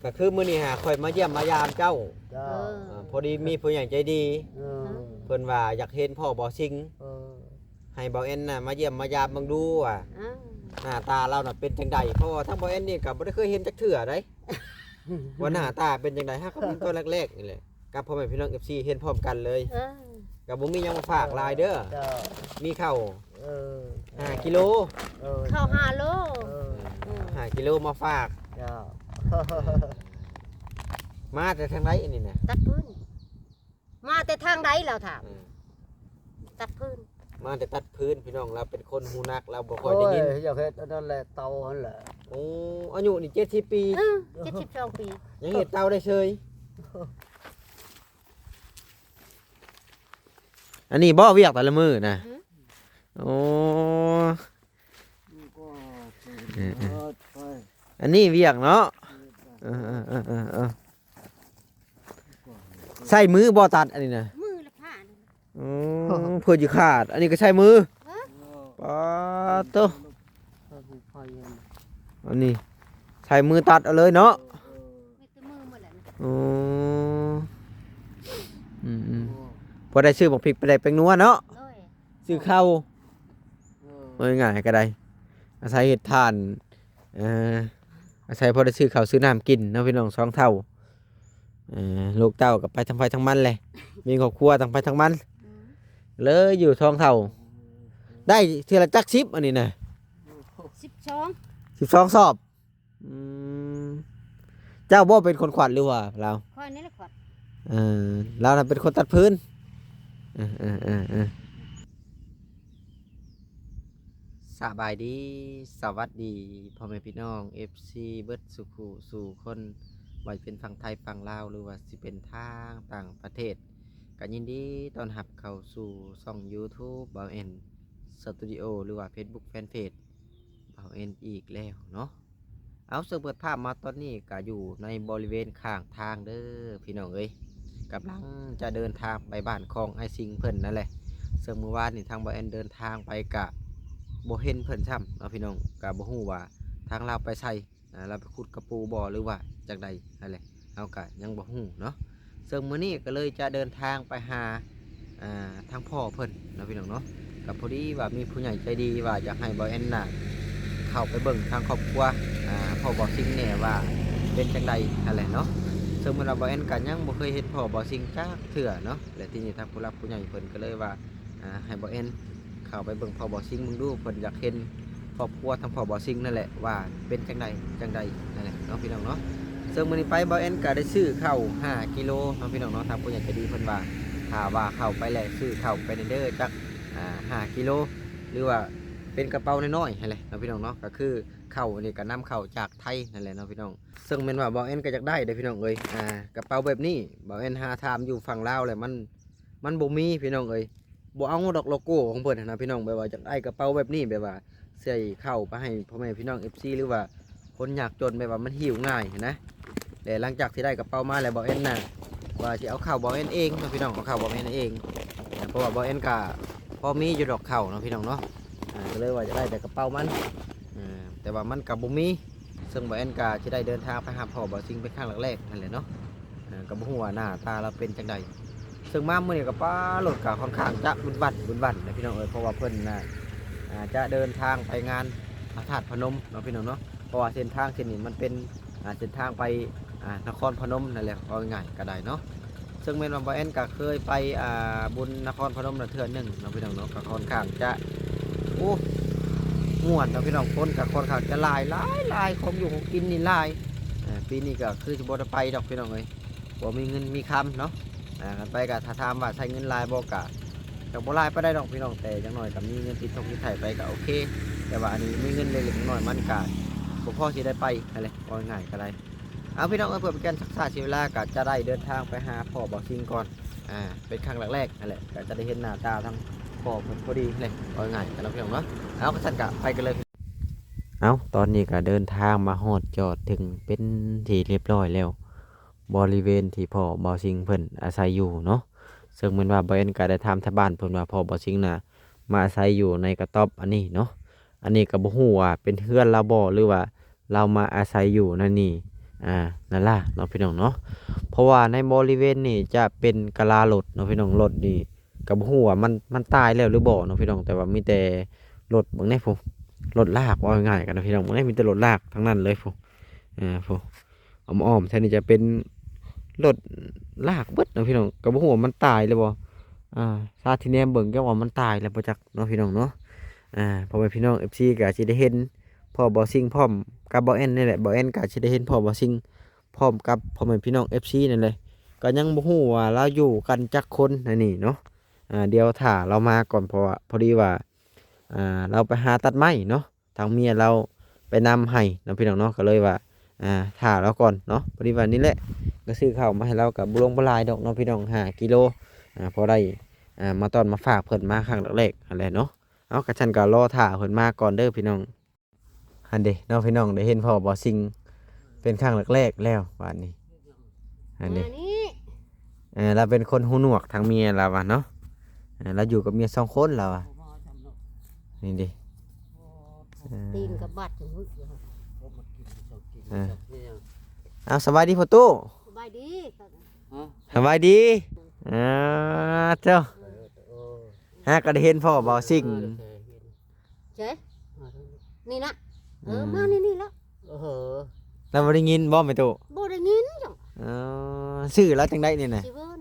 ກໍຄືມື້ນີ້ຫາຂ້ອຍມາຢ້ຽມມາຢາມເຈົ້າ ເຈົ້າ ເອີ ເອີ ພໍດີມີຜູ້ໃຫຍ່ໃຈດີ ເອີ ເພິ່ນວ່າຢາກເຫັນພໍ່ບໍ່ສິງ ເອີ ໃຫ້ເບົາແອນນະມາຢ້ຽມມາຢາມເບິ່ງດູວ່າ ເອີ ໜ້າຕາລາວນະເປັນຈັ່ງໃດ ເພາະວ່າທາງເບົາແອນນີ້ກໍບໍ່ໄດ້ເຄີຍເຫັນຈັກເທື່ອໃດ ວ່າໜ້າຕາເປັນຈັ່ງໃດ ຫາກໍເຫັນຕອນແລກໆນີ້ແຫຼະ ກັບພໍ່ແມ່ພີ່ນ້ອງເອັຟຊີເຫັນພ້ອມກັນເລີຍ ເອີ ກໍບໍ່ມີຫຍັງມາຝາກຫຼາຍເດີ ເຈົ້າ ມີເຂົ້າ ເອີ ຫ້າກິໂລ ເອີ ເຂົ້າຫ້າໂລ ເອີ ເອີ ຫ້າກິໂລມາຝາກ ເຈົ້າ ມາແຕ່ທາງໃດອັນນີ້ນະ? ຕັດພື້ນ ມາແຕ່ທາງໃດລາວຖາມ ເອີ ຕັດພື້ນ ມາແຕ່ຕັດພື້ນ ພີ່ນ້ອງ ລາວເປັນຄົນຫູໜັກ ລາວບໍ່ຄ່ອຍໄດ້ຍິນ ໂອ້ຍ ຢາກເຮັດອັນນັ້ນແຫຼະ ເຕົາຫັ້ນແຫຼະ ໂອ້ ອາຍຸນີ້ເຈັດສິບປີ ເອີ ເຈັດສິບສອງປີ ຍັງເຮັດເຕົາໄດ້ເຊີຍ ອັນນີ້ບໍ່ວຽກແຕ່ລະມື້ນະ ອືມ ໂອ້ ມັນກໍ ເອີໆໆ ເອີ ໄປ ອັນນີ້ວຽກເນາະ ເອີໆໆໆ ໃຊ້ມືບໍ່ຕັດອັນນີ້ນະ ມືລະຜ່າ ອືມ ເພື່ອຊິຂາດ ອັນນີ້ກໍໃຊ້ມື ເອີ ປາໂຕ ອັນນີ້ໃຊ້ມືຕັດເອົາເລີຍເນາະ ເອີ ມີແຕ່ມືໝົດແຫຼະ ໂອ້ ອືມໆ ພໍໄດ້ຊື້ບັກພິກປາແດກແປ້ງນົວເນາະ ໂດຍ ຊື້ເຂົ້າ ເອີ ເວົ້າງ່າຍໆກໍໄດ້ ອາໄສເຮັດທານ ເອີ ອາໄສພໍໄດ້ຊື້ເຂົ້າຊື້ນ້ຳກິນເນາະ ພີ່ນ້ອງ ສອງເຖົ້າ ເອີ ລູກເຕົ້າກໍໄປທາງໃຜທາງມັນແຫຼະ ມີຄອບຄົວທາງໃຜທາງມັນ ອືມ ເລີຍຢູ່ສອງເຖົ້າ ໄດ້ເທື່ອລະຈັກສິບອັນນີ້ນະ? ສິບສອງ ສິບສອງສອບ ອືມ ເຈົ້າບໍ່ເປັນຄົນຂວັດ ຫຼືວ່າລາວ? ຂ້ອຍນີ້ແຫຼະຂວັດ ເອີ ລາວນະເປັນຄົນຕັດພື້ນ ເອີໆໆໆ ສະບາຍດີ ສະຫວັດດີ ພໍ່ແມ່ພີ່ນ້ອງເອັຟຊີເບິດສູ່ຜູ້ສູ່ຄົນ ບໍ່ວ່າຈະເປັນຝັ່ງໄທຝັ່ງລາວ ຫຼືວ່າຊິເປັນທາງຕ່າງປະເທດ ກໍຍິນດີຕ້ອນຮັບເຂົ້າສູ່ຊ່ອງຢູທູບ ເບົາແອນ ສະຕູດິໂອ ຫຼືວ່າເຟສບຸກແຟນເພຈ ເບົາແອນອີກແລ້ວເນາະ. ເອົາ ເຊິ່ງເປີດພາບມາຕອນນີ້ກໍຢູ່ໃນບໍລິເວນຂ້າງທາງເດີພີ່ນ້ອງເອີຍ ກຳລັງຈະເດີນທາງໄປບ້ານຂອງອ້າຍສິງເພິ່ນນັ້ນແຫຼະ ເຊິ່ງມື້ວານນີ້ທາງເບົາແອນເດີນທາງໄປກະບໍ່ເຫັນເພິ່ນຊ້ຳເນາະພີ່ນ້ອງ ກະບໍ່ຮູ້ວ່າທາງລາວໄປໃສ ອາ ລາວໄປຂຸດກະປູບໍ່ ຫຼືວ່າຈັ່ງໃດຫັ້ນແຫຼະ ເຮົາກະຍັງບໍ່ຮູ້ເນາະ ເຊິ່ງມື້ນີ້ກໍເລີຍຈະເດີນທາງໄປຫາ ອ່າ ທາງພໍ່ເພິ່ນເນາະພີ່ນ້ອງເນາະ ກໍພໍດີວ່າມີຜູ້ໃຫຍ່ໃຈດີວ່າຢາກໃຫ້ເບົາແອນນະເຂົ້າໄປເບິ່ງທາງຄອບຄົວ ອ່າ ພໍ່ເບົາສິງແດ່ວ່າເປັນຈັ່ງໃດຫັ້ນແຫຼະເນາະ ເຊິ່ງແມ່ນວ່າເບົາແອນກໍຍັງບໍ່ເຄີຍເຫັນພໍ່ເບົາສິງຈັກເທື່ອເນາະ ແລະ ທີນີ້ທາງຜູ້ຫຼັກຜູ້ໃຫຍ່ເພິ່ນກໍເລີຍວ່າ ອ່າ ໃຫ້ເບົາແອນເຂົ້າໄປເບິ່ງພໍ່ເບົາສິງເບິ່ງດູ ເພິ່ນຢາກເຫັນຄອບຄົວທາງພໍ່ເບົາສິງນັ້ນແຫຼະວ່າເປັນຈັ່ງໃດຈັ່ງໃດນັ້ນແຫຼະເນາະພີ່ນ້ອງເນາະ ເຊິ່ງມື້ນີ້ໄປເບົາແອນກໍໄດ້ຊື້ເຂົ້າຫ້າກິໂລເນາະພີ່ນ້ອງເນາະ ທາງຜູ້ໃຫຍ່ໃຈດີເພິ່ນວ່າ ຖ້າວ່າເຂົ້າໄປແລ້ວຊື້ເຂົ້າໄປແດ່ເດີ ຈັກ ອ່າ ຫ້າກິໂລ ຫຼືວ່າເປັນກະເປົານ້ອຍໆຫັ້ນແຫຼະເນາະພີ່ນ້ອງເນາະ ກໍຄືເຂົ້ານີ້ກໍນຳເຂົ້າຈາກໄທນັ້ນແຫຼະເນາະພີ່ນ້ອງ ເຊິ່ງແມ່ນວ່າເບົາແອນກໍຢາກໄດ້ເດ້ພີ່ນ້ອງເອີຍ ອ່າ ກະເປົາແບບນີ້ ເບົາແອນຫາຖາມຢູ່ຝັ່ງລາວແລ້ວ ມັນ ມັນບໍ່ມີພີ່ນ້ອງເອີຍ ບໍ່ເອົາດອກໂລໂກ້ຂອງເພິ່ນຫັ້ນນະພີ່ນ້ອງ ແບບວ່າຢາກໄດ້ກະເປົາແບບນີ້ ແບບວ່າໃສ່ເຂົ້າໄປໃຫ້ພໍ່ແມ່ພີ່ນ້ອງເອັຟຊີ ຫຼືວ່າຄົນຍາກຈົນ ແບບວ່າມັນຫິ້ວງ່າຍຫັ້ນນະ ແລະ ຫຼັງຈາກທີ່ໄດ້ກະເປົາມາແລ້ວ ເບົາແອນນະ ວ່າຊິເອົາເຂົ້າເບົາແອນເອງເນາະພີ່ນ້ອງ ເອົາເຂົ້າເບົາແອນເອງ ເພາະວ່າເບົາແອນກະພໍມີຢູ່ດອກເຂົ້າເນາະພີ່ນ້ອງເນາະ ອ່າ ກໍເລີຍວ່າຈະໄດ້ແຕ່ກະເປົາມັນ ອ່າ ແຕ່ວ່າມັນກະບໍ່ມີ ເຊິ່ງເບົາແອນກະຊິໄດ້ເດີນທາງໄປຫາພໍ່ເບົາສິງເປັນຄັ້ງແລກໆຫັ້ນແຫຼະເນາະ ອ່າ ກໍບໍ່ຮູ້ວ່າໜ້າຕາລາວເປັນຈັ່ງໃດ ເຊິ່ງມາມື້ນີ້ກໍ ປ້າ ລົດກໍຄ່ອນຂ້າງຈະວຸ້ນວານວຸ້ນວານນະພີ່ນ້ອງເອີຍ ເພາະວ່າເພິ່ນນະ ອ່າ ຈະເດີນທາງໄປງານພະທາດພະນົມເນາະພີ່ນ້ອງເນາະ ເພາະວ່າເສັ້ນທາງເສັ້ນນີ້ມັນເປັນ ອ່າ ເສັ້ນທາງໄປ ອ່າ ນະຄອນພະນົມນັ້ນແຫຼະ ເວົ້າງ່າຍໆກໍໄດ້ເນາະ ເຊິ່ງແມ່ນວ່າເບົາແອນກໍເຄີຍໄປ ອ່າ ບຸນນະຄອນພະນົມລະເທື່ອໜຶ່ງເນາະພີ່ນ້ອງເນາະ ກໍຄ່ອນຂ້າງຈະ ໂອ້ ມ່ວນເນາະພີ່ນ້ອງ ຄົນກໍຄ່ອນຂ້າງຈະຫຼາຍ ຫຼາຍໆ ຂອງຢູ່ຂອງກິນນີ້ຫຼາຍ ອ່າ ປີນີ້ກໍຄືຊິບໍ່ໄດ້ໄປດອກພີ່ນ້ອງເອີຍ ບໍ່ມີເງິນມີຄຳເນາະ ອ່າ ຄັນໄປກໍຖ້າຖາມວ່າໃຊ້ເງິນຫຼາຍບໍ່ ກະ ກໍບໍ່ຫຼາຍປານໃດດອກພີ່ນ້ອງ ແຕ່ຢ່າງໜ້ອຍກໍມີເງິນຕິດຖົງຕິດໄຖໄປກໍໂອເຄ ແຕ່ວ່າອັນນີ້ມີເງິນເລັກໆນ້ອຍໆ ມັນກະບໍ່ພໍຊິໄດ້ໄປຫັ້ນແຫຼະ ເວົ້າງ່າຍໆກໍໄດ້ ເອົາ ພີ່ນ້ອງເອີຍ ເພື່ອເປັນການຊັກຊ້າເສຍເວລາ ກໍຈະໄດ້ເດີນທາງໄປຫາພໍ່ເບົາສິງກ່ອນ ອ່າ ເປັນຄັ້ງແລກໆຫັ້ນແຫຼະ ກໍຈະໄດ້ເຫັນໜ້າຕາທັງພໍ່ເພິ່ນພໍດີແຫຼະ ເວົ້າງ່າຍກັນເນາະພີ່ນ້ອງເນາະ ເອົາ ຄັນຊັ້ນກໍໄປກັນເລີຍ. ເອົາ ຕອນນີ້ກໍເດີນທາງມາຮອດຈອດເຖິງເປັນທີ່ຮຽບຮ້ອຍແລ້ວ ບໍລິເວນທີ່ພໍ່ເບົາສິງເພິ່ນອາໄສຢູ່ເນາະ ເຊິ່ງແມ່ນວ່າເບົາແອນກໍໄດ້ຖາມຊາວບ້ານເພິ່ນວ່າ ພໍ່ເບົາສິງນະມາອາໄສຢູ່ໃນກະຕ໊ອບອັນນີ້ເນາະ ອັນນີ້ກໍບໍ່ຮູ້ວ່າເປັນເຮືອນລາວບໍ່ ຫຼືວ່າລາວມາອາໄສຢູ່ໃນນີ້ ອ່າ ນັ້ນລະເນາະພີ່ນ້ອງເນາະ. ເພາະວ່າໃນບໍລິເວນນີ້ຈະເປັນກະລາລົດເນາະພີ່ນ້ອງ. ລົດນີ້ກໍບໍ່ຮູ້ວ່າມັນ ມັນຕາຍແລ້ວຫຼືບໍ່ເນາະພີ່ນ້ອງ, ແຕ່ວ່າມີແຕ່ລົດ ເບິ່ງແດ່ພຸ້ນ ລົດລາກ ເວົ້າງ່າຍໆກັນເນາະພີ່ນ້ອງ. ເບິ່ງແດ່ ມີແຕ່ລົດລາກທັງນັ້ນເລີຍພຸ້ນ. ເອີ ພຸ້ນ ອ້ອມໆແຖວນີ້ຈະເປັນລົດລາກເບິດເນາະພີ່ນ້ອງ. ກໍບໍ່ຮູ້ວ່າມັນຕາຍແລ້ວບໍ່. ອ່າ ຊາວທີ່ແນມເບິ່ງ ຈັກວ່າມັນຕາຍແລ້ວບໍ່ຈັກເນາະພີ່ນ້ອງເນາະ. ອ່າ ພໍ່ແມ່ພີ່ນ້ອງເອັຟຊີກໍຊິໄດ້ເຫັນພໍ່ບ່າວຊິງພ້ອມກັບບ່າວແອນນີ້ແຫຼະ. ບ່າວແອນກໍຊິໄດ້ເຫັນພໍ່ບ່າວຊິງພ້ອມກັບພໍ່ແມ່ພີ່ນ້ອງເອັຟຊີນັ້ນແຫຼະ. ກໍຍັງບໍ່ຮູ້ວ່າລາວຢູ່ກັນຈັກຄົນໃນນີ້ເນາະ. ອ່າ ດຽວຖ້າລາວມາກ່ອນ ເພາະວ່າພໍດີວ່າ ອ່າ ລາວໄປຫາຕັດໄມ້ເນາະ, ທາງເມຍລາວໄປນຳໃຫ້ເນາະພີ່ນ້ອງເນາະ. ກໍເລີຍວ່າ ອ່າ ຖ້າລາວກ່ອນເນາະ. ພໍດີວ່ານີ້ແຫຼະ ກໍຊື້ເຂົ້າມາໃຫ້ລາວ ກໍບໍ່ຫຼວງບໍ່ຫຼາຍດອກເນາະພີ່ນ້ອງ, ຫ້າກິໂລ. ອ່າ ພໍໄດ້ ອ່າ ມາຕ້ອນມາຝາກເພິ່ນມາຄັ້ງແລກໆຫັ້ນແຫຼະເນາະ. ເອົາ ກະຊັ້ນກໍລໍຖ້າເພິ່ນມາກ່ອນເດີພີ່ນ້ອງ. ຫັ້ນເດເນາະພີ່ນ້ອງ, ໄດ້ເຫັນພໍ່ບ່າວຊິງເປັນຄັ້ງແລກໆແລ້ວບາດນີ້. ຫັ້ນເດ ມານີ້ ເອີ ລາວເປັນຄົນຫູໜວກທາງເມຍລາວວ່າເນາະ. ເອີ ລາວຢູ່ກັບເມຍສອງຄົນລາວວ່າ. ນີ້ເດ ເອີ ຕີນກະບັດຫຶກຢູ່. ເອີ ເອົາ ສະບາຍດີພໍ່ຕູ້. ສະບາຍດີ. ສະບາຍດີ. ອ່າ ເຈົ້າ ຫາກໍໄດ້ເຫັນພໍ່ບ່າວຊິງ. ເອີ ເອີ ເອີ ເອີ ໃສ ນີ້ນະ. ເອີ ອືມ ມານີ້ໆລະ. ເອີ ລາວບໍ່ໄດ້ຍິນບໍ່ແມ່ຕູ້? ບໍ່ໄດ້ຍິນ. ເອີ ຊື່ລາວຈັ່ງໃດນີ້ນະ? ຊື່ເວີນ.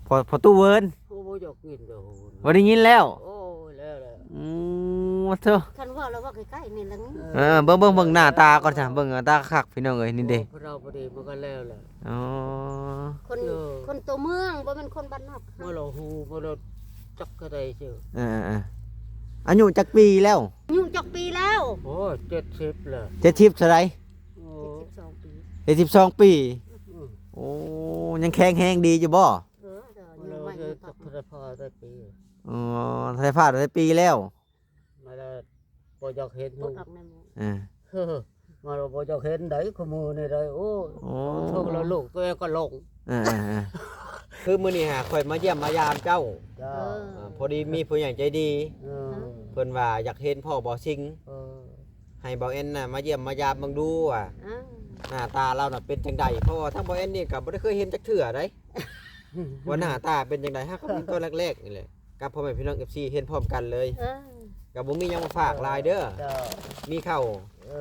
ພໍ່ ພໍ່ຕູ້ເວີນ. ໂອ້ ບໍ່ຢາກຍິນດອກ. ບໍ່ໄດ້ຍິນແລ້ວ? ໂອ້ຍ ແລ້ວແຫຼະ. ອືມ ໂທ້ ຄັນເວົ້າແລ້ວເວົ້າໃກ້ໆນີ້ລະ. ເອີ ເບິ່ງ ເບິ່ງ ເບິ່ງໜ້າຕາກ່ອນຊະ, ເບິ່ງໜ້າຕາຄັກພີ່ນ້ອງເອີຍ. ນີ້ເດ ໂອ້ ພວກເຮົາບໍ່ດີ ມັນກໍແລ້ວແຫຼະ. ອໍ ຄົນ ເອີ ຄົນຕົວເມືອງ ບໍ່ແມ່ນຄົນບ້ານນອກ. ບໍ່ລະຮູ້ ບໍ່ລະຈັກເທົ່າໃດຊື່. ເອີໆໆ ອາຍຸຈັກປີແລ້ວ? ອາຍຸຈັກປີແລ້ວ? ໂອ້ຍ ເຈັດສິບແລ້ວ. ເຈັດສິບເທົ່າໃດ? ໂອ້ ເຈັດສິບສອງປີ. ເຈັດສິບສອງປີ. ອືມ ໂອ້ ຍັງແຂງແຮງດີຢູ່ບໍ່? ເອີ ເອີ ຍັງໃໝ່ຢູ່. ອໍ ເທົ່າໃດພາດໄດ້ປີແລ້ວ? ມາແລ້ວບໍ່ຢາກເຫັນ. ເອີ ມາແລ້ວບໍ່ຢາກເຫັນໃດ ຄູ່ມື້ນີ້ໃດ. ໂອ້ ໂອ້ ເຖິງແລ້ວລູກຕົວເອງກໍຫຼົງ. ເອີໆໆ ຄືມື້ນີ້ຫາຂ້ອຍມາຢ້ຽມມາຢາມເຈົ້າ. ເຈົ້າ. ເອີ ພໍດີມີຜູ້ໃຫຍ່ໃຈດີ ເອີ ເພິ່ນວ່າຢາກເຫັນພໍ່ບ່າວຊິງ. ເອີ ໃຫ້ບ່າວແອນນະມາຢ້ຽມມາຢາມເບິ່ງດູວ່າ ເອີ ໜ້າຕາລາວນະເປັນຈັ່ງໃດ, ເພາະວ່າທາງບ່າວແອນນີ້ກໍບໍ່ໄດ້ເຄີຍເຫັນຈັກເທື່ອໃດ ວ່າໜ້າຕາເປັນຈັ່ງໃດ. ຫາກໍມີຕອນແລກໆນີ້ແຫຼະ ກັບພໍ່ແມ່ພີ່ນ້ອງເອັຟຊີເຫັນພ້ອມກັນເລີຍ. ເອີ ກໍບໍ່ມີຫຍັງມາຝາກຫຼາຍເດີ. ເຈົ້າ. ມີເຂົ້າ ເອີ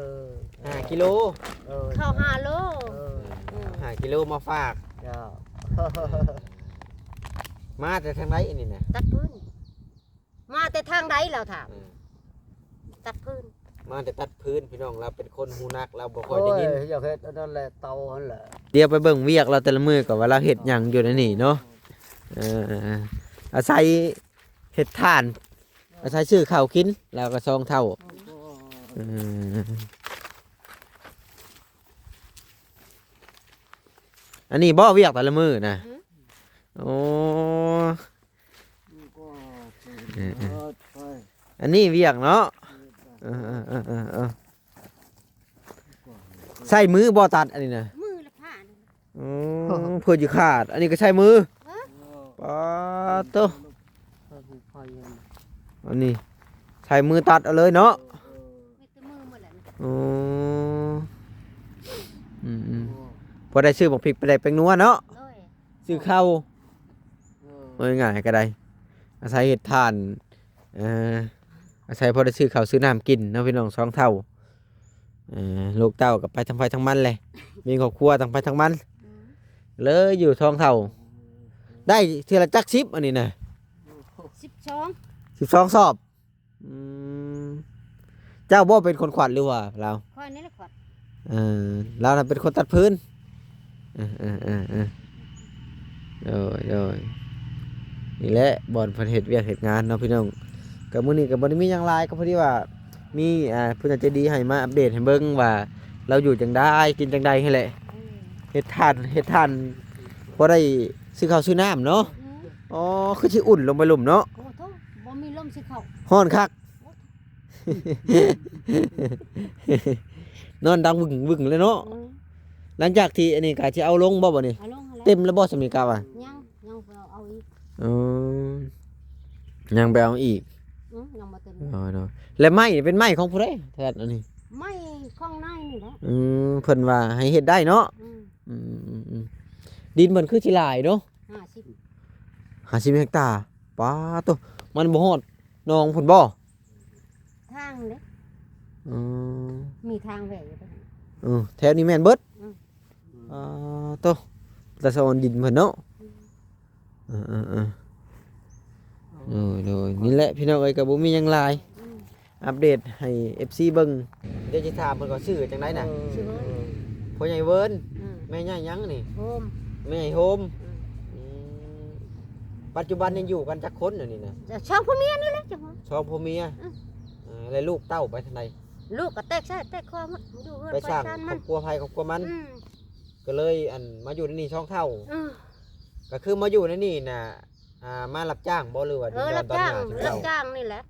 ຫ້າກິໂລ. ເອີ ເຂົ້າຫ້າໂລ. ເອີ ເອີ ຫ້າກິໂລມາຝາກ. ເຈົ້າ. ມາແຕ່ທາງໃດອັນນີ້ນະ? ຕັດພື້ນ. ມາແຕ່ທາງໃດລາວຖາມ. ເອີ ຕັດພື້ນ. ມາແຕ່ຕັດພື້ນພີ່ນ້ອງ, ລາວເປັນຄົນຫູໜັກ ລາວບໍ່ຄ່ອຍໄດ້ຍິນ. ໂອ້ຍ ຢາກເຮັດອັນນັ້ນແຫຼະ ເຕົາຫັ້ນແຫຼະ. ດຽວໄປເບິ່ງວຽກລາວແຕ່ລະມື້ກ່ອນວ່າລາວເຮັດຫຍັງຢູ່ໃນນີ້ເນາະ. ເອີ ອາໄສເຮັດທານ ອາໄສຊື້ເຂົ້າກິນ ລາວກໍສອງເທົ່າ. ເອີ ອັນນີ້ບໍ່ວຽກແຕ່ລະມື້ນະ? ອືມ ໂອ້ ເອີໆ ອັນນີ້ວຽກເນາະ. ເອີໆໆໆໆ ໃຊ້ມືບໍ່ຕັດອັນນີ້ນະ? ມືລະຜ່າ. ອືມ ເພື່ອຊິຂາດ ອັນນີ້ກໍໃຊ້ມື. ເອີ ປາດໂຕ ອັນນີ້ໃຊ້ມືຕັດເອົາເລີຍເນາະ. ມີແຕ່ມືໝົດແຫຼະ. ອໍ ອືມໆ ພໍໄດ້ຊື້ບັກພິກ ໄປໄດ້ແປ້ງນົວເນາະ. ໂດຍ ຊື້ເຂົ້າ. ເອີ ເວົ້າງ່າຍໆກໍໄດ້ ອາໄສເຮັດທານ ເອີ ອາໄສພໍໄດ້ຊື້ເຂົ້າຊື້ນ້ຳກິນເນາະພີ່ນ້ອງ ສອງເທົ່າ. ເອີ ລູກເຕົ້າກໍໄປທາງໃຜທາງມັນແຫຼະ ມີຄອບຄົວທາງໃຜທາງມັນ. ອືມ ເລີຍຢູ່ສອງເທົ່າ. ໄດ້ເທື່ອລະຈັກສິບອັນນີ້ນະ? ສິບສອງ ສິບສອງສອບ. ອືມ ເຈົ້າບໍ່ເປັນຄົນຂວັດ ຫຼືວ່າລາວ? ຂ້ອຍນີ້ແຫຼະຂວັດ. ເອີ ລາວນະເປັນຄົນຕັດພື້ນ. ເອີໆໆໆ ໂດຍໆ ນີ້ແຫຼະບ່ອນເພິ່ນເຮັດວຽກເຮັດງານເນາະພີ່ນ້ອງ. ກໍມື້ນີ້ກໍບໍ່ໄດ້ມີຫຍັງຫຼາຍ ກໍພໍດີວ່າມີ ອ່າ ຜູ້ໃຫຍ່ໃຈດີໃຫ້ມາອັບເດດໃຫ້ເບິ່ງວ່າລາວຢູ່ຈັ່ງໃດ ກິນຈັ່ງໃດຫັ້ນແຫຼະ. ເອີ ເຮັດທານ ເຮັດທານພໍໄດ້ຊື້ເຂົ້າຊື້ນ້ຳເນາະ. ອືມ ອໍ ຄືຊິອຸ່ນລົງໄປລຸ່ມເນາະ. ໂອ້ໂທ້ ບໍ່ມີລົມຊື້ເຂົ້າ ຮ້ອນຄັກ. ນອນດັງວຶ້ງໆເລີຍເນາະ. ອືມ ຫຼັງຈາກທີ່ອັນນີ້ກະຊິເອົາລົງບໍ່ ບັດນີ້? ເອົາລົງຫັ້ນແຫຼະ. ເຕັມແລ້ວບໍ່ ສຳນີ້ກະວ່າ? ຍັງ ຍັງໄປເອົາອີກ. ເອີ ຍັງໄປເອົາອີກ. ອືມ ຍັງບໍ່ເຕັມ. ໂດຍໆ ແລ້ວໄມ້ນີ້ເປັນໄມ້ຂອງຜູ້ໃດ ແທ້ອັນນີ້? ໄມ້ ຂອງໃນນີ້ແຫຼະ ອືມ ເພິ່ນວ່າໃຫ້ເຮັດໄດ້ເນາະ ອືມ ອືມໆໆ ດິນເພິ່ນຄືຊິຫຼາຍເນາະ ຫ້າສິບ ຫ້າສິບເຮັກຕາ ປາໂຕ ມັນບໍ່ຮອດໜອງພຸ້ນບໍ່? ທາງເດ້ ອືມ ມີທາງແຫວະຢູ່ ເອີ ແຖວນີ້ແມ່ນເບິດ ອືມ ປາໂຕ ຕາສະອອນດິນເພິ່ນເນາະ ອືມ ເອີໆໆ ໂດຍໆ ນີ້ແຫຼະພີ່ນ້ອງເອີຍ ກໍບໍ່ມີຫຍັງຫຼາຍ ອືມ ອັບເດດໃຫ້ເອັຟຊີເບິ່ງ ດຽວຊິຖາມເພິ່ນວ່າຊື່ຈັ່ງໃດນະ ເອີ ຊື່ເວີນ ພໍ່ໃຫຍ່ເວີນ ອືມ ແມ່ໃຫຍ່ຫຍັງນີ້? ໂຮມ ແມ່ໃຫຍ່ໂຮມ ອືມ ອືມ ປັດຈຸບັນນີ້ຢູ່ກັນຈັກຄົນອັນນີ້ນະ? ສອງຜົວເມຍນີ້ແຫຼະ ສອງຜົວເມຍ ອືມ ເອີ ແລ້ວລູກເຕົ້າໄປທາງໃດ? ລູກກໍແຕກຊາຍແຕກຄອບໝົດ ຢູ່ເຮືອນ ໄປສ້າງ ໄປຊານມັນ ຄອບຄົວໃຜຄອບຄົວມັນ ອືມ ກໍເລີຍ ອັນ ມາຢູ່ໃນນີ້ສອງເຖົ້າ ອືມ ກໍຄືມາຢູ່ໃນນີ້ນະ ອ່າ ມາຮັບຈ້າງບໍ່ ຫຼືວ່າ ເອີ ຮັບຈ້າງ ຮັບຈ້າງນີ້ແຫຼະ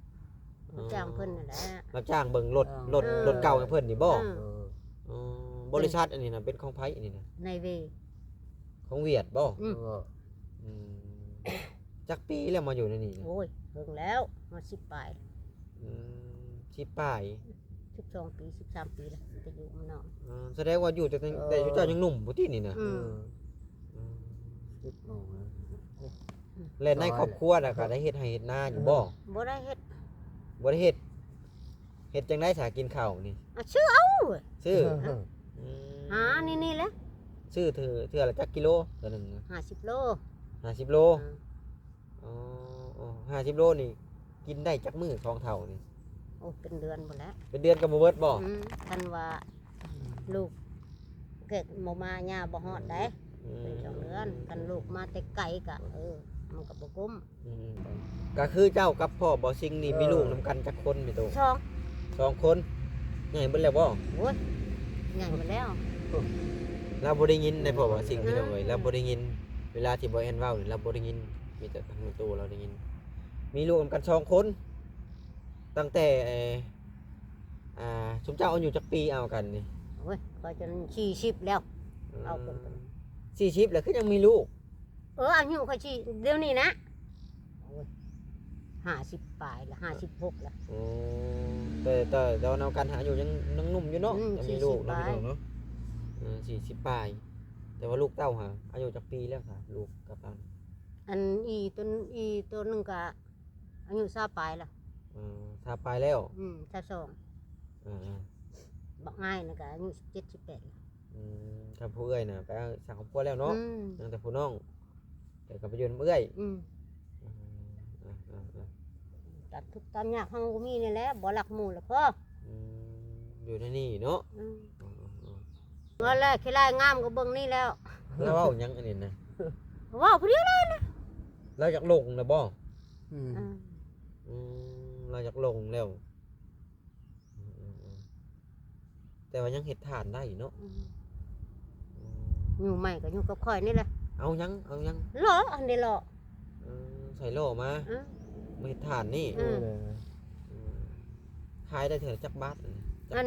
ເອີ ຮັບຈ້າງເພິ່ນນີ້ແຫຼະ ຮັບຈ້າງເບິ່ງລົດ ເອີ ລົດ ເອີ ລົດເກົ່າໃຫ້ເພິ່ນນີ້ບໍ່? ເອີ ເອີ ອືມ ບໍລິສັດອັນນີ້ນະ ເປັນຂອງໃຜອັນນີ້ນະ? ນາຍເວ ຂອງຫວຽດບໍ່? ອືມ ເອີ ອືມ ຈັກປີແລ້ວມາຢູ່ໃນນີ້ນະ? ໂອ້ຍ ເຖິງແລ້ວ ຮອດສິບປາຍ ອືມ ສິບປາຍ ສິບສອງປີ ສິບສາມປີແລ້ວ ແຕ່ຢູ່ນຳນ້ອງ ອືມ ສະແດງວ່າຢູ່ແຕ່ ເອີ ແຕ່ເຈົ້າຍັງໜຸ່ມພຸ້ນຕິນີ້ນະ ອືມ ອືມ ສິບໂມງແລ້ວ ແລະໃນຄອບຄົວນະ ກໍໄດ້ເຮັດໄຮ່ເຮັດນາຢູ່ບໍ່? ບໍ່ໄດ້ເຮັດ ບໍ່ໄດ້ເຮັດ ເຮັດຈັ່ງໃດສາກິນເຂົ້ານີ້? ອ່ະ ຊື້ເອົາ ຊື້ ເອີ ອືມ ຫານີ້ໆແຫຼະ ຊື້ເທື່ອ ເທື່ອລະຈັກກິໂລ? ເທື່ອໜຶ່ງ ຫ້າສິບໂລ ຫ້າສິບໂລ ອືມ ອໍ ອໍ ຫ້າສິບໂລນີ້ກິນໄດ້ຈັກມື້ສອງເຖົ້ານີ້? ໂອ້ ເປັນເດືອນພຸ້ນແຫຼະ ເປັນເດືອນກໍບໍ່ເບິດບໍ່? ອືມ ຄັນວ່າລູກເກີດບໍ່ມາ ຍ່າບໍ່ຮອດໃດ ອືມ ເປັນສອງເດືອນ ຄັນລູກມາແຕ່ໄກກໍ ເອີ ມັນກໍບໍ່ກຸ້ມ ອືມ ກໍຄືເຈົ້າກັບພໍ່ບໍ່ຊິງນີ້ ເອີ ມີລູກນຳກັນຈັກຄົນແມ່ຕູ້? ສອງ ສອງຄົນ ໃຫຍ່ເບິດແລ້ວບໍ່? ໂອ້ຍ ໃຫຍ່ເບິດແລ້ວ ລາວບໍ່ໄດ້ຍິນໃນພໍ່ບໍ່ຊິງ ອືມ ພີ່ນ້ອງເອີຍ ລາວບໍ່ໄດ້ຍິນ ເວລາທີ່ບໍ່ແອນເວົ້ານີ້ລາວບໍ່ໄດ້ຍິນ ມີແຕ່ທາງແມ່ຕູ້ລາວໄດ້ຍິນ ມີລູກນຳກັນສອງຄົນ ຕັ້ງແຕ່ ອ່າ ຊຸມເຈົ້າອາຍຸຈັກປີເອົາກັນນີ້? ໂອ້ຍ ຂ້ອຍຈົນສີ່ສິບແລ້ວ ເອົາກັນ ສີ່ສິບແລ້ວຄືຍັງມີລູກ? ເອີ ອາຍຸຂ້ອຍຊິ ດຽວນີ້ນະ ໂອ້ຍ ຫ້າສິບປາຍລະ ຫ້າສິບຫົກລະ ໂອ້ ແຕ່ ແຕ່ ແຕ່ວ່ານຳກັນຫາອາຍຸຍັງ ຍັງໜຸ່ມຢູ່ເນາະ ອືມ ຍັງມີລູກເນາະ ສີ່ສິບປາຍ ພີ່ນ້ອງເນາະ ເອີ ສີ່ສິບປາຍ ແຕ່ວ່າລູກເຕົ້າຫາອາຍຸຈັກປີແລ້ວຄະ? ລູກກັບອັນ ອັນອີ່ຕົວ ອີ່ຕົວໜຶ່ງກະອາຍຸຊາວປາຍລະ ເອີ ຊາວປາຍແລ້ວ ອືມ ຊາວສອງ ເອີ ບັກອ້າຍນັ້ນກະອາຍຸສິບເຈັດ ສິບແປດ ອືມ ຄັນຜູ້ເອື້ອຍນະໄປສ້າງຄອບຄົວແລ້ວເນາະ ອືມ ຍັງແຕ່ຜູ້ນ້ອງ ແຕ່ກໍໄປຢູ່ນຳເອື້ອຍ ອືມ ອືມ ຕາມທຸກຕາມຍາກເຮົາບໍ່ມີນີ້ແຫຼະ ບໍ່ລັກໝູ່ລະພໍ ອືມ ຢູ່ໃນນີ້ເນາະ ອືມ ອືມໆໆ ວ່າແລ້ວຂີ້ລາຍງາມກໍເບິ່ງນີ້ແລ້ວ ລາວເວົ້າຫຍັງອັນນີ້ນະ? ເວົ້າຜູ້ດຽວເລີຍນະ ລາວຢາກລົງນະບໍ່? ອືມ ອືມ ອືມ ລາວຢາກລົງແລ້ວ ອືມໆໆ ແຕ່ວ່າຍັງເຮັດຖ່ານໄດ້ເນາະ ອືມ ອືມ ຢູ່ໃໝ່ກໍຢູ່ກັບຂ້ອຍນີ້ແຫຼະ ເອົາຫຍັງ ເອົາຫຍັງ? ຫຼໍ່ ອັນນີ້ຫຼໍ່ ເອີ ໃສ່ຫຼໍ່ມາ ອືມ ມາເຮັດຖ່ານນີ້ ອືມ ເອີ ຂາຍໄດ້ເທື່ອລະຈັກບາດ? ຈັກພັນ? ອັນ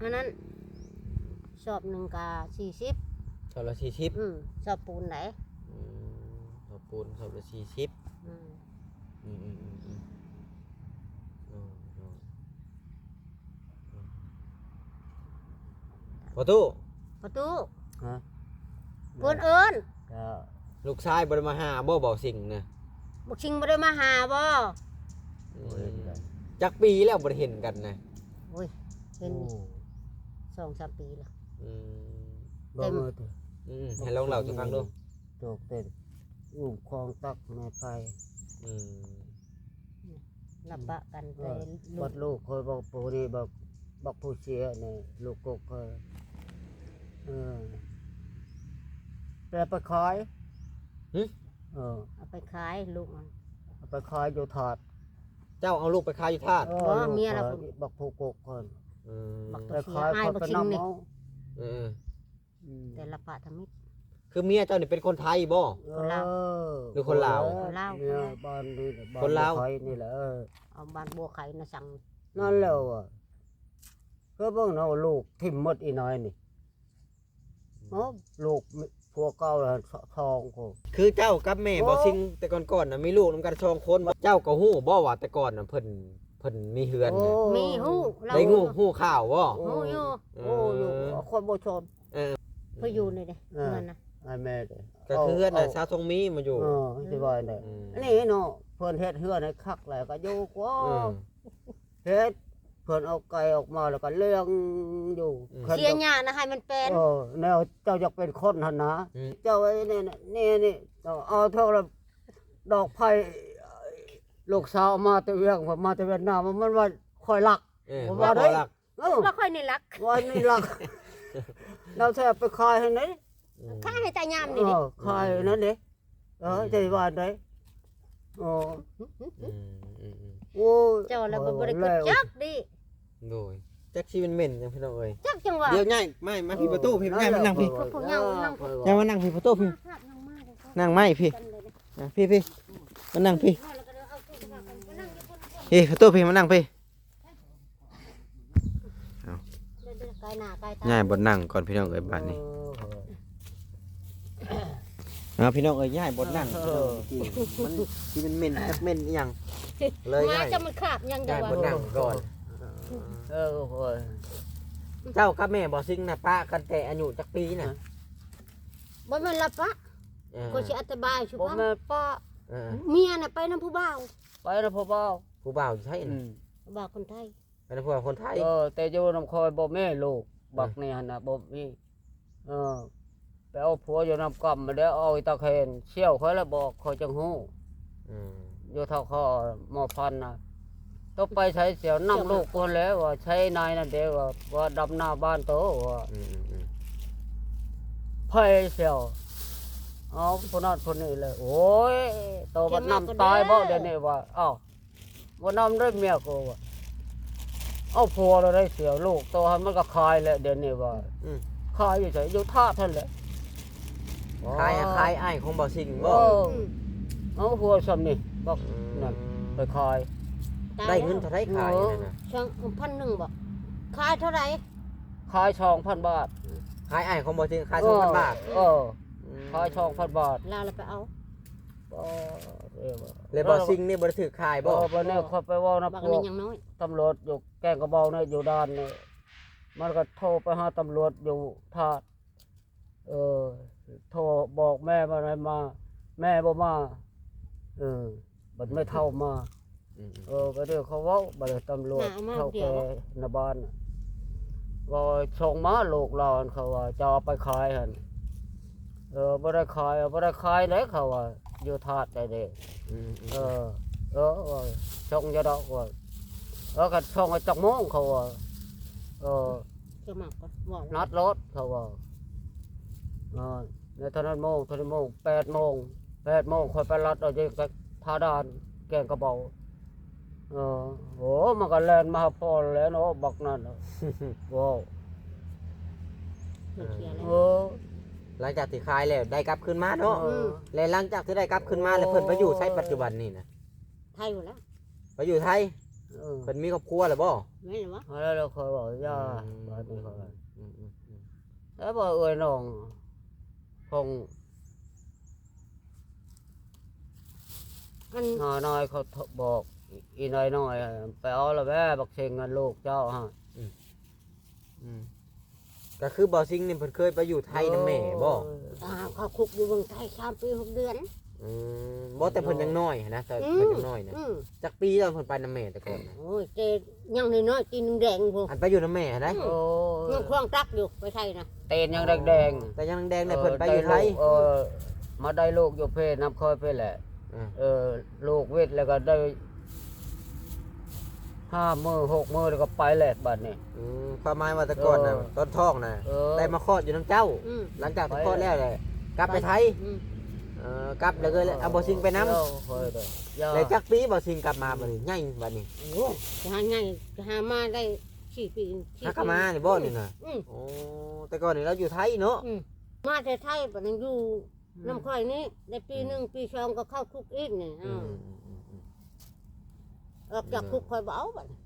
ອັນນັ້ນ ສອບໜຶ່ງກະສີ່ສິບ ສອບລະສີ່ສິບ ອືມ ສອບປູນໃດ ອືມ ສອບປູນສອບລະສີ່ສິບ ອືມ ອືມໆໆ ໂດຍໆ ພໍ່ຕູ້ ພໍ່ຕູ້ ຮະ? ເພິ່ນເອີ້ນ ເຈົ້າ ລູກຊາຍບໍ່ໄດ້ມາຫາບໍ່ ບໍ່ຊິງນະ? ບໍ່ຊິງບໍ່ໄດ້ມາຫາບໍ່? ອືມ ບໍ່ເຫັນກັນ ຈັກປີແລ້ວບໍ່ໄດ້ເຫັນກັນນະ? ໂອ້ຍ ເຫັນ ໂອ້ ສອງສາມປີແລ້ວ ອືມ ເບິ່ງເອົາຕິ ອືມ ໃຫ້ລອງເລົ່າສູ່ຟັງດູ ໂຕເຕັນ ອຸ້ມຄອງຕັກແມ່ໄຟ ອືມ ຮັບປະກັນ ເອີ ໄປ ບັດລູກຂ້ອຍບັກຜູ້ນີ້ ບັກ ບັກຜູ້ເສຍນີ້ ລູກກົກຂ້ອຍ ເອີ ແຕ່ໄປຂາຍ ຫຶ? ເອີ ເອົາໄປຂາຍລູກມັນ ເອົາໄປຂາຍຢູ່ທາດ ເຈົ້າເອົາລູກໄປຂາຍຢູ່ທາດ? ເອີ ບໍ່ ລູກ ເມຍລາວ ບັກຜູ້ກົກຂ້ອຍ ອືມ ບັກ ໄປຂາຍ ຂ້ອຍໄປນຳເອົາ ເອີ ອືມ ແຕ່ລະພະທຳອິດ ຄືເມຍເຈົ້ານີ້ເປັນຄົນໄທບໍ່? ເອີ ຄົນລາວ ຫຼືຄົນລາວ? ຄົນລາວ ເມຍບ້ານນີ້ແຫຼະ ບ້ານ ຄົນລາວ ບົວໄຄນີ້ແຫຼະ ເອີ ເອົາບ້ານບົວໄຄນະສັງ ນັ້ນແຫຼະວ່າ ຄືເບິ່ງເນາະ ລູກຖິ້ມໝົດອີນ້ອຍນີ້ ເນາະ ລູກຜົວເກົ່າລະສອງຄົນ ຄືເຈົ້າກັບແມ່ ໂອ້ ບໍ່ຊິງ ແຕ່ກ່ອນໆນະ ມີລູກນຳກັນສອງຄົນ ເຈົ້າກໍຮູ້ບໍ່ວ່າແຕ່ກ່ອນນະ ເພິ່ນ ເພິ່ນ พิ่ນມີເຮືອນ ໂອ້ ນະ ມີ ຮູ້ ເຮົາ ໄດ້ຮູ້ ຮູ້ຂ່າວບໍ່? ໂອ້ ຮູ້ຢູ່ ເອີ ໂອ້ ຢູ່ ຄົນບໍ່ຊົນ ເອີ ເພິ່ນຢູ່ນີ້ເດ້ ເອີ ເຮືອນນະ ອ້າຍແມ່ເດ້ ກໍຄືເຮືອນນະ ເອົາ ຊາວຊົງມີມາຢູ່ ເອີ ຊິວ່າແນວໃດ ອືມ ອັນນີ້ເນາະ ເພິ່ນເຮັດເຮືອນໃຫ້ຄັກແລ້ວກໍຢູ່ກວ່າ ເອີ ເຮັດ ເພິ່ນເອົາໄກ່ອອກມາແລ້ວກໍລ້ຽງຢູ່ ອືມ ເພິ່ນ ເສຍຫຍ້ານະ ໃຫ້ມັນເປັນ ເອີ ແນວເຈົ້າຢາກເປັນຄົນຫັ້ນນະ ອືມ ເຈົ້າໄອ້ນີ້ ນີ້ ນີ້ ເຈົ້າເອົາເທົ່າລະດອກໄຜ່ ລູກສາວມາແຕ່ວຽງ ມາແຕ່ຫວຽດນາມ ມັນວ່າຂ້ອຍລັກ ເອີ ບໍ່ວ່າ ວ່າຂ້ອຍລັກ ເອີ ວ່າຂ້ອຍນີ້ລັກ ວ່ານີ້ລັກ ແລ້ວແທ້ໄປຂາຍໃຫ້ໃດ ອືມ ຂາຍໃຫ້ຕາຍາມນີ້ເດ້ ເອີ ຂາຍນັ້ນເດ້ ເອີ ອືມ ຈະວ່າໃດ ໂອ້ ອືມ ອືມ ອືມ ໂອ້ຍ ເຈົ້າລະບໍ່ ບໍ່ໄດ້ ແລ້ວ ຈັກດີ ໂດຍ ຈັກຊິເໝັນຫຍັງພີ່ນ້ອງເອີຍ ຈັກຈັ່ງວ່າ ດຽວຍ້າຍມາ ມາ ເອີ ພີ່ປະຕູ ພີ່ ຍ້າຍມານັ່ງພີ້ ພວກເຮົານັ່ງ ຍ້າຍມານັ່ງພີ້ປະຕູພີ້ ນັ່ງໄມ້ພີ້ ອ່ະ ພີ້ ພີ້ ມານັ່ງພີ້ ເອີ ແລ້ວກໍເອົາໂທລະສັບກັນ ມານັ່ງຢູ່ຄົນລະ ພີ້ປະຕູພີ້ ມານັ່ງພີ້ ເອົາ ເດີໆ ໃກ້ໜ້າໃກ້ຕາ ຍ້າຍບ່ອນນັ່ງກ່ອນພີ່ນ້ອງເອີຍ ບາດນີ້ ເອີ ເອົາ ພີ່ນ້ອງເອີຍ ຍ້າຍບ່ອນນັ່ງ ເອີ ພີ່ນ້ອງ ມັນຊິເໝັນໆ ຈັກເໝັນອີ່ຫຍັງ ເລີຍ ມາ ຍ້າຍ ຈະມັນຂາບຫຍັງ ຍ້າຍບ່ອນນັ່ງກ່ອນ ເອີ ໂອ້ຍ ເຈົ້າກັບແມ່ບໍ່ຊິງນະ ປະກັນແຕ່ອາຍຸຈັກປີນະ? ບໍ່ແມ່ນລະປະ ເອີ ຂ້ອຍຊິອະທິບາຍສູ່ຟັງ ບໍ່ແມ່ນປະ ເອີ ເມຍນະໄປນຳຜູ້ບ່າວ ໄປນຳຜູ້ບ່າວ ຜູ້ບ່າວຢູ່ໃສນະ? ອືມ ຜູ້ບ່າວຄົນໄທ ອັນນັ້ນພວກຄົນໄທ ເອີ ແຕ່ຢູ່ນຳຂ້ອຍບໍ່ມີລູກ ເອີ ບັກນີ້ຫັ້ນນະ ບໍ່ມີ ເອີ ໄປເອົາຜົວຢູ່ນຳກຳມາແລ້ວ ເອົາອີຕາແຄນ ສ່ຽວຂ້ອຍລະບອກ ຂ້ອຍຈັ່ງຮູ້ ອືມ ຢູ່ເທົ່າຂໍໝໍພັນນະ ໂຕໄປໃສສ່ຽວ ນຳລູກພຸ້ນແຫຼະ ວ່າໃຊ້ນາຍນັ້ນເດ້ ວ່າ ວ່າດຳໜ້າບ້ານໂຕ ວ່າ ອືມໆໆ ໃຜສ່ຽວ ເອົາຜູ້ນັ້ນຜູ້ນີ້ແຫຼະ ໂອ້ຍ ໂຕບັດນຳຕາຍບໍ່ ດຽວນີ້ວ່າ ເອົ້າ ບໍ່ນຳໄດ້ເມຍກູວ່າ ເອົາຜົວແລ້ວໄດ້ ເສຍລູກໂຕຫັ້ນ ມັນກໍຂາຍແຫຼະ ດຽວນີ້ວ່າ ອືມ ຂາຍຢູ່ໃສ ຢູ່ທາດຫັ້ນແຫຼະ ຂາຍ ອໍ ຂາຍອ້າຍຂອງບ່າວຊິງບໍ່? ເອີ ເອົາຜົວຊ່ຳນີ້ ບັກ ອືມ ນັ້ນໄປຂາຍ ໄດ້ເງິນເທົ່າໃດຂາຍນັ້ນນະ? ເອີ ສອງພັນໜຶ່ງບໍ່? ຂາຍເທົ່າໃດ? ຂາຍສອງພັນບາດ ຂາຍອ້າຍຂອງບ່າວຊິງ ຂາຍສອງພັນບາດ ເອີ ອືມ ຂາຍສອງພັນບາດ ລາວລະໄປເອົາ ບໍ່ ເອີ ແລ້ວບ່າວຊິງນີ້ບໍ່ໄດ້ຖືກຂາຍບໍ່? ບໍ່ ບໍ່ແນ່ ຂ້ອຍໄປເວົ້ານຳພວກຕຳຫຼວດຢູ່ແກ້ງກະເບົານີ້ ຢູ່ດ່ານນີ້ ມັນກໍໂທໄປຫາຕຳຫຼວດຢູ່ທາດ ເອີ ໂທບອກແມ່ວ່າໃຫ້ມາ ແມ່ບໍ່ມາ ເອີ ບັດແມ່ເຖົ້າມາ ອືມໆ ເອີ ບັດນີ້ເຂົາເວົ້າ ບັດນີ້ຕຳຫຼວດ ໜ້າເອົາມາ ເຖົ້າແກ່ ເດ ໃນບ້ານ ເວົ້າສົ່ງມາລູກຫຼານ ເຂົາວ່າຈະເອົາໄປຂາຍຫັ້ນ ເອີ ບໍ່ໄດ້ຂາຍ ບໍ່ໄດ້ຂາຍເດ້ ເຂົາວ່າ ຢູ່ທາດໃດເດ້ ອືມໆ ເອີ ເອີ ເອີ ສົ່ງຢູ່ດອກວ່າ ເອີ ຄັນສົ່ງໃຫ້ຈັກໂມງ ເຂົາວ່າ ເອີ ສະໝັກກໍເວົ້າ ນັດໂລດ ເຂົາວ່າ ເອີ ໃນເທົ່ານັ້ນໂມງ ເທົ່ານີ້ໂມງ ແປດໂມງ ແປດໂມງ ຂ້ອຍໄປລັດເອົາຢູ່ທ່າດ່ານ ແກ້ງກະເບົາ ເອີ ໂອ້ ມັນກໍແລ່ນມາຫາພໍ່ແລ້ວເນາະ ບັກນັ້ນ ເວົ້າ ເອີ ຫຼັງຈາກທີ່ຂາຍແລ້ວ ໄດ້ກັບຄືນມາເນາະ ເອີ ແລະ ຫຼັງຈາກທີ່ໄດ້ກັບຄືນມາແລ້ວ ເພິ່ນໄປຢູ່ໃສປັດຈຸບັນນີ້ນະ? ໄທພຸ້ນແຫຼະ ໄປຢູ່ໄທ ເອີ ເພິ່ນມີຄອບຄົວແລ້ວບໍ່? ແມ່ນແລ້ວ ເອົາແລ້ວ ແລ້ວຂ້ອຍເວົ້າຢ່າ ອືມ ບາດນີ້ຂ້ອຍ ອືມໆໆ ແລ້ວບໍ່ເອື້ອຍນ້ອງຂອງ ອັນ ນ້ອຍໆ ເຂົາບອກ ອີນ້ອຍໆ ໄປເອົາລະແວ່ ບັກເຊັງ ອັນລູກເຈົ້າຫັ້ນ ອືມ ອືມ ກໍຄືບ່າວຊິງນີ້ເພິ່ນເຄີຍໄປຢູ່ໄທນຳແມ່ບໍ່? ໂອ້ຍ ອ່າ ເຂົາຄຸກຢູ່ເມືອງໄທສາມປີຫົກເດືອນ ອືມ ບໍ່ ແຕ່ເພິ່ນຍັງນ້ອຍຫັ້ນນະ ຕອນ ອືມ ເພິ່ນຍັງນ້ອຍນະ ອືມ ຈັກປີຕອນເພິ່ນໄປນຳແມ່ແຕ່ກ່ອນນະ? ໂອ້ຍ ແຕ່ຍັງນ້ອຍໆ ຕີນແດງໆພຸ້ນ ອັນໄປຢູ່ນຳແມ່ຫັ້ນໃດ ອືມ ໂອ້ຍ ຍັງຂວາງຕັກຢູ່ ໄປໄທນະ ຕີນຍັງແດງໆ ແຕ່ຍັງແດງໆ ເອີ ເພິ່ນໄປຢູ່ໄທ ເອີ ມາໄດ້ລູກຢູ່ເພ ນຳຂ້ອຍເພແຫຼະ ອືມ ເອີ ລູກວິດແລ້ວກໍໄດ້ ຫ້າມື້ຫົກມື້ແລ້ວກໍໄປແຫຼະບາດນີ້ ອືມ ຄວາມໝາຍວ່າແຕ່ກ່ອນນະ ເອີ ຕອນທ້ອງນະ ເອີ ໄດ້ມາຄອດຢູ່ນຳເຈົ້າ ອືມ ຫຼັງຈາກທີ່ຄອດແລ້ວແຫຼະ ກັບໄປໄທ ອືມ ເອີ ກັບແລ້ວກໍເອົາບ່າວຊິງໄປນຳ ແລ້ວຈັກປີບ່າວຊິງກັບມາບາດນີ້ ໃຫຍ່ບາດນີ້ ໂອ້ຍ ຫາໃຫຍ່ ຫາມາໄດ້ສີ່ປີ ຫາກັບມານີ້ບໍ່ນີ້ນະ? ອືມ ໂອ້ ແຕ່ກ່ອນນີ້ລາວຢູ່ໄທເນາະ ອືມ ມາແຕ່ໄທ ບາດນີ້ຢູ່ ອືມ ນຳຂ້ອຍນີ້ໄດ້ປີໜຶ່ງ ອືມ ປີສອງກໍເຂົ້າຄຸກອີກນີ້ ອືມ ອືມ ອອກຈາກຄຸກຂ້ອຍບໍ່ເອົາບັດນີ້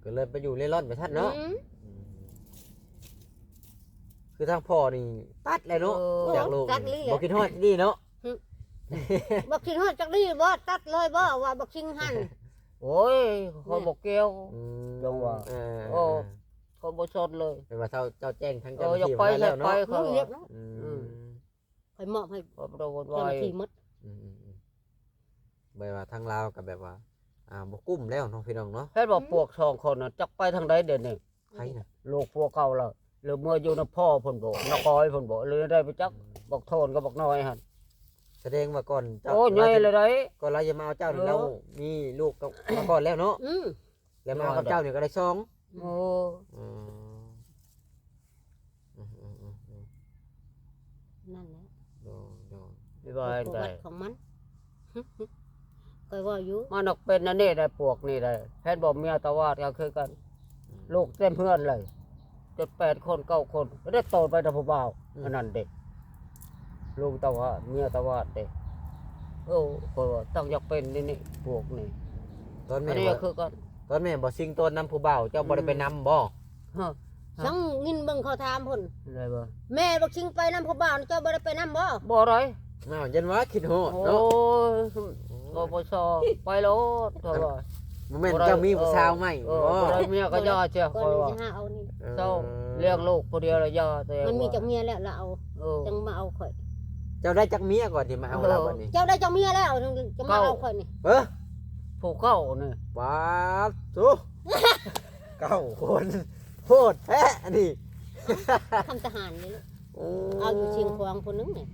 ກໍເລີຍໄປຢູ່ເລ່ລ່ອນໄປຊັ້ນເນາະ ອືມ ອືມ ຄືທາງພໍ່ນີ້ຕັດແລ້ວເນາະ ເອີ ຈາກລູກ ຕັດເລີຍແຫຼະ ບໍ່ຄິດຮອດທີ່ນີ້ເນາະ ຫຶ ບໍ່ຄິດຮອດຈັກນີ້ບໍ່ ຕັດເລີຍບໍ່ ວ່າບັກຊິງຫັ້ນ ໂອ້ຍ ຂ້ອຍບໍ່ກ່ຽວ. ອືມ ຈັ່ງວ່າ ເອີ ໂອ້ ເອີ ຂ້ອຍບໍ່ສົນເລີຍ. ແປວ່າເຈົ້າ ເຈົ້າແຈ້ງທາງ ເອີ ເຈົ້າໜ້າທີ່ ຢາກໄປ ມາແລ້ວເນາະ ຢາກໄປ ຂ້ອຍວ່າ ອືມ ອືມ ອືມ ຂ້ອຍມອບໃຫ້ ບໍ່ ບໍ່ໄດ້ວຸ້ນວາຍ ເຈົ້າໜ້າທີ່ໝົດ. ອືມ ອືມ ອືມ ແບບວ່າທາງລາວກໍແບບວ່າ ອ່າ ບໍ່ກຸ້ມແລ້ວເນາະ ພີ່ນ້ອງເນາະ. ເຫັນບໍ່ ອືມ ພວກສອງຄົນນະ ຈັກໄປທາງໃດເດນີ້? ໃຜນະ? ລູກຜົວເກົ່າລະ ຫຼືເມືອຢູ່ນຳພໍ່ເພິ່ນບໍ ນະຄອຍເພິ່ນບໍ ຫຼືໄດ້ໄປຈັກ. ອືມ ບັກໂທນກັບບັກນ້ອຍຫັ້ນ ສະແດງວ່າກ່ອນເຈົ້າ ໂອ້ ໃຫຍ່ແລ້ວໃດ໋ ກ່ອນລາວຈະມາເອົາເຈົ້ານີ້ ເອີ ລາວມີລູກກັບ ມາກ່ອນແລ້ວເນາະ. ອືມ ແລ້ວມາເອົາກັບເຈົ້ານີ້ກໍໄດ້ສອງ. ໂອ້ ອືມ ອືມ ອືມ ອືມ ນັ້ນແຫຼະ ໂດຍ ໂດຍ ຊິວ່າຈັ່ງໃດ ປະຫວັດຂອງມັນ. ຂ້ອຍເວົ້າຢູ່ ມັນອອກເປັນອັນນີ້ໄດ໋ ພວກນີ້ໄດ໋. ເຫັນບໍ່ ເມຍຕາວາດກໍຄືກັນ ອືມ ລູກເຕັມເຮືອນເລີຍ ເຈັດແປດຄົນ ເກົ້າຄົນ ໄດ້ໂຕໄປນຳຜູ້ບ່າວ. ອືມ ອັນນັ້ນເດ້ ລູກຕາວາດ ເມຍຕາວາດເດ້. ໂອ້ ຂ້ອຍວ່າຕັ້ງຢາກເປັນນີ້ ນີ້ ພວກນີ້. ຕອນແມ່ ອັນນີ້ ບໍ່ ຄືກັນ ຕອນແມ່ບໍ່ຊິງໂຕນນຳຜູ້ບ່າວ ເຈົ້າບໍ່ໄດ້ໄປນຳບໍ? ອືມ ຮະ ສັງຍິນເບິ່ງເຂົາຖາມພຸ້ນ ໄດ້ບໍ່? ແມ່ບັກຊິງໄປນຳຜູ້ບ່າວ ເຈົ້າບໍ່ໄດ້ໄປນຳບໍ? ບໍ່ໄດ້. ອ້າວ ຢ້ານວ່າຄິດຮອດເນາະ. ໂອ້ຍ ໂອ້ຍ ປປສ ໄປໂລດ ເຂົາວ່າ. ບໍ່ແມ່ນ ບໍ່ໄດ້ ເຈົ້າມີຜູ້ສາວໃໝ່ ເອີ ບໍ່? ບໍ່ໄດ້ເມຍກໍຢ່າເສຍ ຂ້ອຍວ່າ ເອີ ເຊົາ ເອີ ລ້ຽງລູກຜູ້ດຽວລະຢ່າ ແຕ່ ມັນມີຈັກເມຍແລ້ວລະເອົາ ເອີ ຈັ່ງມາເອົາຂ້ອຍ. ເຈົ້າໄດ້ຈັກເມຍກ່ອນທີ່ມາເອົາລາວບັດນີ້? ເອີ ເຈົ້າໄດ້ຈັກເມຍແລ້ວ ຈັ່ງມາເອົາຂ້ອຍນີ້? ເອີ ຜູ້ເກົ້ານີ້ ປາດໂທ້ ເກົ້າຄົນ ໂພດແທ້ອັນນີ້. ທຳທະຫານນີ້ລູກ. ໂອ້ ເອົາຢູ່ຊຽງຂວາງຜູ້ໜຶ່ງນີ້.